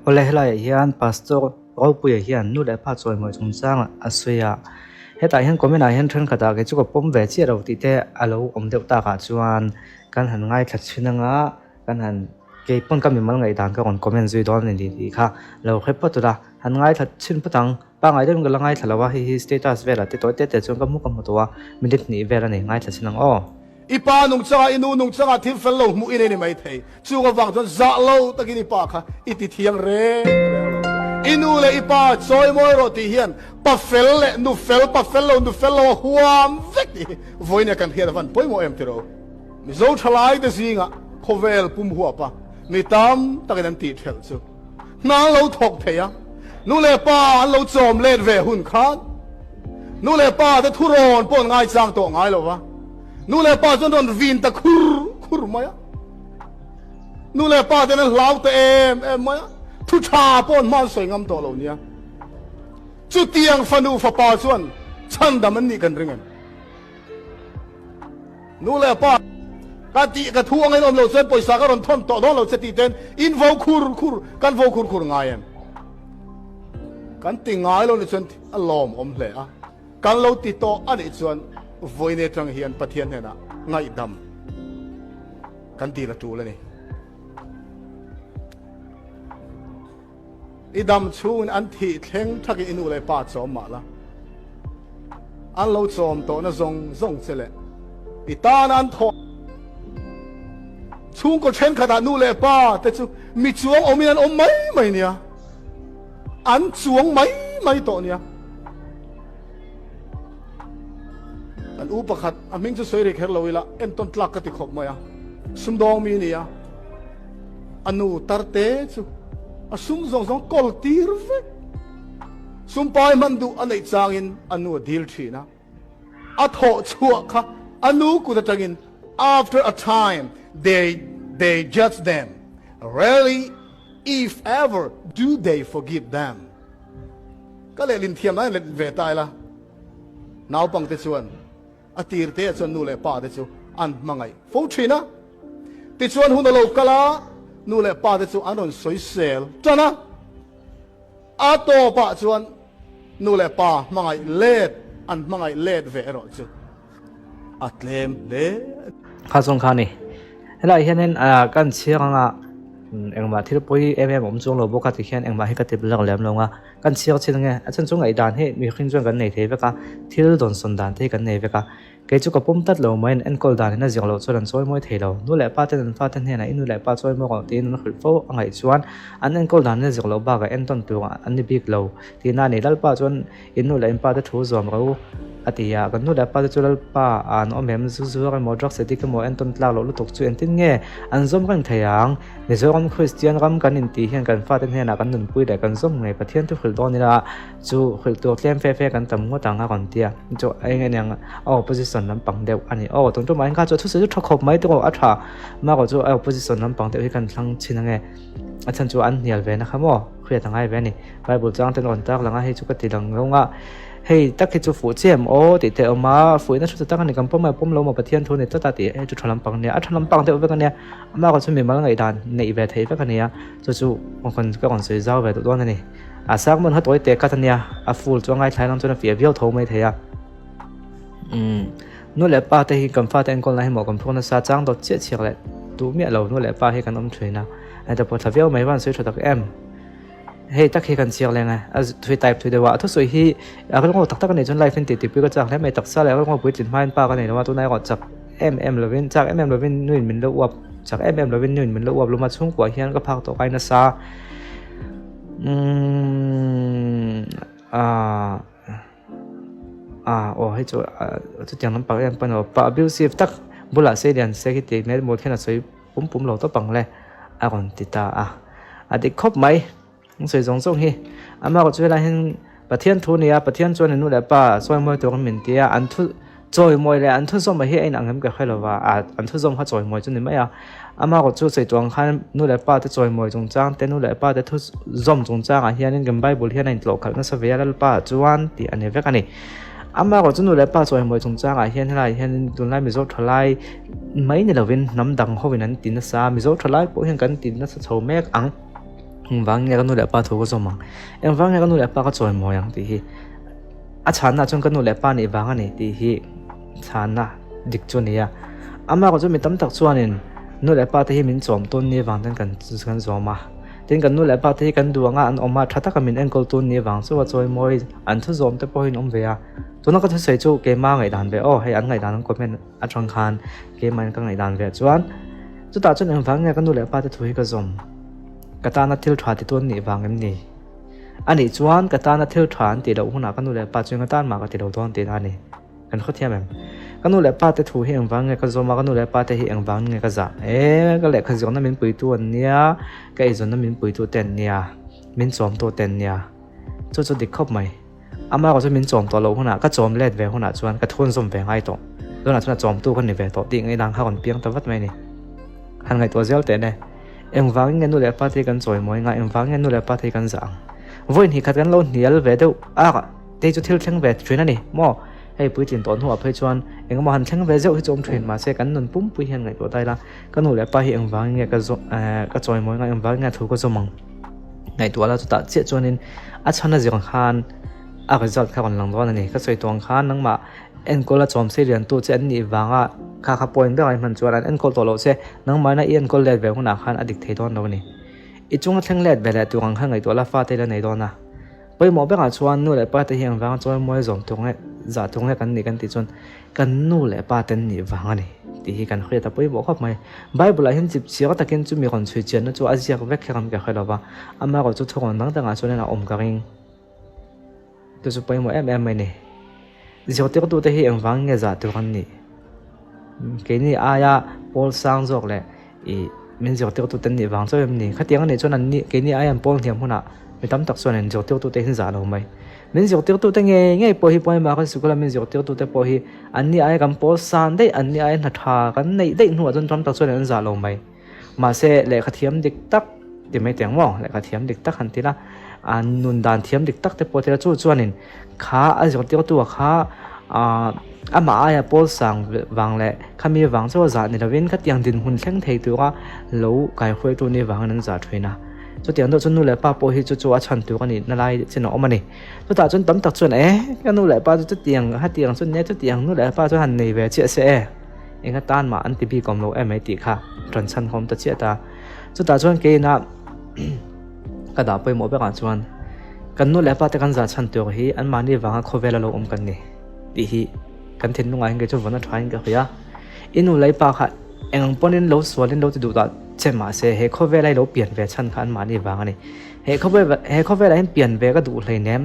Awle helaiah hian Pastor Ropuia hian nu leh pa chawimawi chungchang a sawi a, hetah hian comment ah hian thenkhatah kei chu ka pawm ve chiah lo tih te a lo awm deuh takah chuan kan han ngaithla chhin anga kan han kei pawn ka mimal ngaihdan ka rawn comment zui dawn a ni tih kha lo hre phawt ula han ngaithla chhin phawt ang. Pangngai deuhin ka la ngaithla lo a, hei hi status velah te tawi te te chuan ka hmu ka hmu tawh a, minute hnih vel a ni, ngaithla chin ang aw. I pa nungchangah i nu nungchangah thil fel lo hmuh i nei ni maithei. Chung avang chuan zah lo takin i pa kha i ti thiang reng reng lo. I nu leh i pa chawimawi rawh tih hian pa fel leh nu fel, pa fel lo, nu fel lo a huam vek tih hi vawiin kan hriat avan pawimawh em tiraw? Mizo thalai te zingah khawvel pum huapa mi tam takin an tih thelh chu. Hna an lo thawk thei a, nu leh pa an lo chawm let ve hun khan nu leh pa te thurawn pawh an ngaichang tawh ngai lo va, nu leh pa chuan rawn vin ta khur khur mai a, nu leh pa ten an hlau ta em em mai a, thu tha pawh an hma an sawi ngam tawh lo nia. Chutiang fanu fapa chuan chhandam an nih kan ring em? Nu leh pa, ka tih ka thu angin awm lo chuan pawisa ka rawn thawn tawh dawn lo che tih ten in vo khur khur, kan vo khur khur ngai em? Kan ti ngai lo nih chuan a lawm awm hle a, kan lo ti tawh a nih chuan vawiin atang hian Pathian hnenah ngaihdam kan dil a tul a ni. I dam chhungin an thih thleng thakin i nu leh pa chawm mah la, an lo chawm tawhna zawng zawng che leh i tana an thawh chhungkaw thenkhatah nu leh pa te chu mi chuang awmin an awm mai mai nia, an chuang mai mai tawh nia. Kan u pakhat a hming chu sawi ri kher lo ila entawn tlak ka ti khawp mai a, sumdawng mi nia. A nu tarte chu a sum zawng zawng kawl tir vek. Sumpai hman duh a neih changin a nu a dil thin a. A thawh chhuah kha a nu kut atangin after a time they they judge them, rarely if ever do they forgive them. Ka lehlin thiam lai let ve ta ila. Naupangte chuan A tir te ah chuan nu leh pa te chu an hmangaih fo thin a. Tichuan hun a lo kal a, nu leh pa te chu an rawn sawisel tan a. A tawpah chuan nu leh pa hmangaih let an hmangaih let ve erawh chu a tlem hle. Kha chuan kha ni. Helaiah hianin kan chhiar anga engmah thil pawi em em a awm chuang lo bawk a tikhian engmah hi ka ti blak lem lo ang a. Kan chhiar chin ange, a chhan chu ngaihdan hi mihring chuan kan nei thei vek a, thil dawnsawn dan te hi kan nei vek a. Kei chu ka pawm tlat lo mai, an enkawl dan in a zir loh chuan an chawi mawi thei lo. Nu leh pa ten an fate hnenah i nu leh pa chawi mawi rawh tiin an hrilh fo a ngaih chuan an enkawl dan in a zir loh bakah entawn tur an ni bik lo tihna a ni. Lalpa chuan in nu leh in pa te thu zuam rawh u a ti a, kan nu leh pa te chu Lalpa ah an awm em, zu zuar emaw drugs addict emaw entawn tlak loh lutuk chu engtin nge an zawm reng thei ang? Mizoram Kristian ram kan intih hian kan fate hnenah kan nunpui leh kan zawm ngei Pathian thu hrilh dawn ila chu hrilh tur tlem fe fe kan tam ngawt ang a rawn ti a, chu eng eng ang a opposition lampang deuh a ni. Aw tun tumah hian kha chu a thusawi chu tha khawp mai tawh a tha marawh chu a opposition lampang deuh hi kan thlang chhin ange a chhan chu an hnial ve na kha maw hriat a ngai ve a ni. Bible chang ten rawn tar lang a hei chu ka ti lang lo nga. Hei tak hi chu fuh chiah em aw tih te a awm a, fuihna thu tak a ni kan pawm a pawm lo maw Pathian thu a ni tlat a tih hei chu tha lampang a nia, a tha lampang deuh vek a nia, amah erawh chu mimal ngaihdan neih ve theih vek a ni a, chu chu ka rawn sawi zau ve duh dawn a ni. A sermon kha tawi teh khat a nia, a full chu a ngaithlai lang chuan a fiah viau tho mai thei a. Umm nu leh pa te hi kan fate enkawl na hi maw kan phur nasa chang dawt chiah chhiar leh duh miah lo nu leh pa hi kan awm thin a, heta pawh tha viau mai van sawi tha tak em. Hei tak hi kan chiak leng e, a thui type thui deuh a, a thusawi hi a rilru tak tak a nih chuan life in tih tihpui ka chak hle mai, taksa leh rilru puitlin hmain pa ka nei lo a, tunah erawh chak em em lovin, chak em em lovin nuin min lo uap, chak em em lovin nuin min lo uap lum a, chhungkuah hian ka phak tawh kai nasa umm ah ah aw hei chu chutiang lampang em pawh a ni lo, pa abusive tak bulah sei lian se khi tih hmel mut hian a sawi. Pum pum lo tawp ang le, a rawn ti ta a. A dik khawp mai, an sawi zawng zawng hi. Amah erawh chu helai hian Pathian thu a ni a, Pathian chuan i nu leh pa chawimawi turin min ti a, an thu chawimawi leh an thuzawm hi a inang em ka hre lo va, an thuzawm kha chawimawi chu ni mai a. Amah erawh chu sawi tuang khan nu leh pa te chawimawi chungchang te, nu leh pa te thuzawm chungchangah hianin kan Bible hian a intlawhkhalh nasa ve a, Lalpa chuan tih a ni vek a ni. Amaherawh chu nu leh pa chawimawi chungchangah hian helaiah hianin tunlai Mizo thalai mai ni lovin hnam dang hovin an ti nasa a, Mizo thalai pawh hian kan ti nasa chho mek ang. Engvang nge ka nu leh pa thu ka zawm ang? Engvang nge ka nu leh pa ka chawimawi ang tih hi a chhanna chuan ka nu leh pa nih vang a ni tih hi chhanna dik chu a ni a. Amah chu mi tam tak chuanin nu leh pa te hi min chawm tawn ni vang ten kan kan zawm a. Tin kan nu leh pa te hi kan duh anga an awm a, tha taka min enkawl tun ni vang chu a chawimawi an thu zawm te pawhin awm ve a. Tuna ka thusawi chu keima ngaihdan ve aw, hei an ngaihdan an comment atang khan keimahin ka ngaihdan ve chuan chutah chuan engvang nge ka nu leh pa te thu hi ka zawm? Ka tana thil tha ti tu an nih vang em ni? A nih chuan ka tana thil tha an tih loh hunah ka nu leh pa chu enga tan mah ka ti lo dawn tihna a ni. Kan khawthiam em? Ka nu leh pa te thu hi engvang nge ka zawm a, ka nu leh pa te hi engvang nge ka zah? E, ka lehkha ziakna min puitu an nia, ka eizawnna min puitu te an nia, min chawmtu te an nia. Chu chu dik khawp mai. Ama erawh chu min chawm tawh loh hunah, ka chawm let ve hunah chuan ka thun zawm ve ngai tawh. Tunah chuan a chawmtu ka ni ve tawh tih ngaihdan kha rawn piang ta vat mai a ni. Han ngaihtuah zel teh ne. Engvangin nge nu leh pa te hi kan chawimawi nga, engvangin nge nu leh pa te hi kan zah ang? Vawiin hi khat kan lo hnial ve deuh a, tei chu thil thleng ve thin a ni maw? Hei puitlin tawh hnuah phei chuan engemaw han thleng ve zeuh hi chu awm thin, mahse kan nun pumpui hian ngaihtuah ta ila, ka nu leh pa hi engvangin nge ka zawm ka chawimawi nga, engvangin nge thu ka zawm ang? Ngaihtuah la chutah chiah chuanin a chhan a zir khan a result kha rawn lang dawn a ni. Ka sawi tawh ang khan nangmah enkawl a chawm sei lian tu che an nih vanga kha kha point ber a hman chuan an enkawl tawh loh che nangmahna i enkawl let ve hunah khan a dik thei dawn lo a ni. I chunga thleng let ve leh tur ang khan ngaihtuah la fate la nei dawn a. Pawimawh berah chuan nu leh pa te hi engvanga chuan mual zawm tur nge zah tur nge kan nih kan tih chuan kan nu leh pa te an nih vang a ni tih hi kan hriat a pawimawh khawp mai. Bible ah hian chip chiang takin chumi rawn chhui chianna chu a ziak vek kher ang ka hre lo va, amaherawh chu thurawn dang dangah chuan a awm ka ring. Chu chu pawimawh em em mai ni. Zirtirtute hi engvang nge zah tur an nih? Keini aia pawl sang zawk leh ih min zirtirtute an nih vang chauh em ni? Khatiang a nih chuan an nih keini aia an pawl hniam hunah mi tam tak chuan in zirtirtute hi an zah lo mai. Min zirtirtute ngei ngei pawh hi pawimawh kan sikul a min zirtirtute pawh hi an ni aia kan pawl san daih an ni aia hna tha kan neih daih hnuah chuan tam tak chuan an zah lo mai. Mahse lehkha thiam dik tak ti mai teh ang maw lehkha thiam dik tak han ti la a nun dan thiam dik tak te pawh ti la chu chuanin kha a zirtirtu a kha ah amah aia pawl sang vang leh khami vang chu a zah ni lovin khatiang dinhmun thleng thei tura lo kaihruaitu ni vangin an zah thin a chutiang deuh chu nu leh pa pawh hi chu chu a chhan tur a nih na lai chin a awm a ni chutah chuan tam tak chuan e ka nu leh pa chu chutiang hetiang chu nia chutiang nu leh pa chu han nei ve chiah se e. Enga tan mah an ti bik awm lo em mai tih kha rawn chhan hawm ta chiah ta. Chutah chuan keina ka dah pawimawh berah chuan kan nu leh pa te kan zah chhan tur hi anmahni vanga khawvela lo awm kan ni tih hi kan thinlungah hian kei chu vawn a thain ka hria. I nu leh i pa kha eng pawnin lo sualin lo ti duh dah che mahse he khawvela i lo pian ve chhan kha anmahni vang a ni. He khawvel he khawvelah hian pian ve ka duh hleinem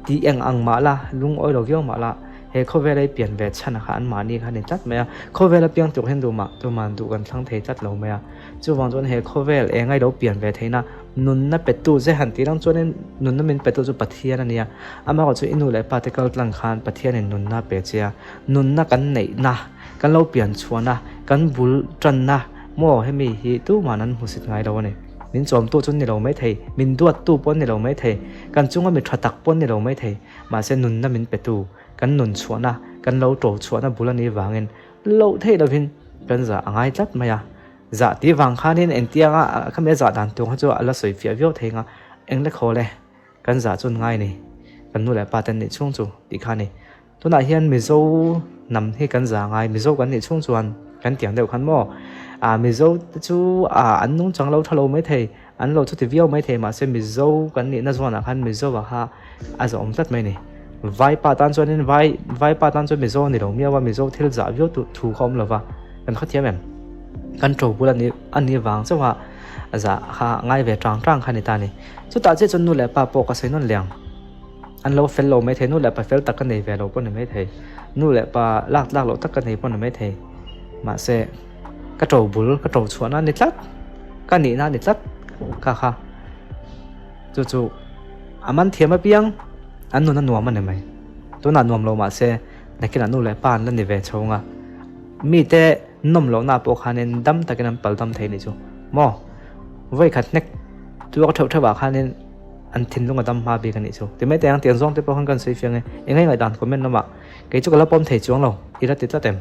tih eng ang mah la lungawi lo viau mah la He khawvela i pian ve chhan kha anmahni kha a ni tlat mai a, khawvela piang tur hian duhmah tuman duh kan thlang thei tlat lo mai a. Chuvang chuan he khawvel enga i lo pian ve theihna nunna petu che han tih lang chuanin nunna min petu chu Pathian a nia. Amaherawh chu i nu leh pa te kal tlang khan Pathianin nunna a pe che a, nunna kan neihna, kan lo pian chhuahna, kan bul tanna maw hemi hi tuman an hmusit ngai lo a ni. Min chawmtu chu ni lo mai thei, min duattu pawh an ni lo mai thei, kan chunga mi tha tak pawh an ni lo mai thei. Mahse nunna min petu, kan nun chhuahna, kan lo to chhuahna bul a nih vangin loh theih lovin kan zah a ngai tlat mai a. Zah tih vang khanin engtianga khami a zah dan tur kha chu a la sawi fiah viau thei nga, eng le khawl e, kan zah chu an ngai ni, kan nu leh pa te an nih chhung chu tih kha a ni. Tunah hian Mizo hnam hi kan zah ngai, Mizo kan nih chhung chuan kan tiang deuh khan maw, ah Mizo te chu ah an nungchang lo tha lo maithei, An lo chuti viau maithei mahse Mizo kan nihna zawnah khan Mizo ah kha a zawh awm tlat mai a ni. Vaipa tan chuanin vai Vaipa tan chuan Mizo a ni lo miau a, Mizo thil zah viau tur thu kha awm lova kan khawthiam em? Kan to bul a ni a nih vang chauh a zah kha ngai ve tang tang kha a ni ta a ni. Chutah chiah chuan nu leh pa pawh ka sawi nawn liang. An lo fel lo maithei, nu leh pa fel tak ka nei ve lo pawh a ni maithei. Nu leh pa lak tlak loh tak ka nei pawh a ni maithei. Mahse. Ka to bul, ka to chhuahna a ni tlat, ka nihna a ni tlat kha kha. Chu chu a man thiam apiang an nun a nuam a ni mai. Tunah nuam lo mah se nakinah nu leh pa an la ni ve chho nga. Mite nawm lohna pawh khanin dam takin an pal dam thei ni chu maw. Vawi khat hnek tuak theuh theuh ah khanin an thinlung a dam hma bik a nih chu. Ti mai teh ang tiang zawng te pawh khan kan sawi fiang e. Eng ngai ngaihdan comment lamah kei chu ka la pawm thei chuang lo i la ti tlat em.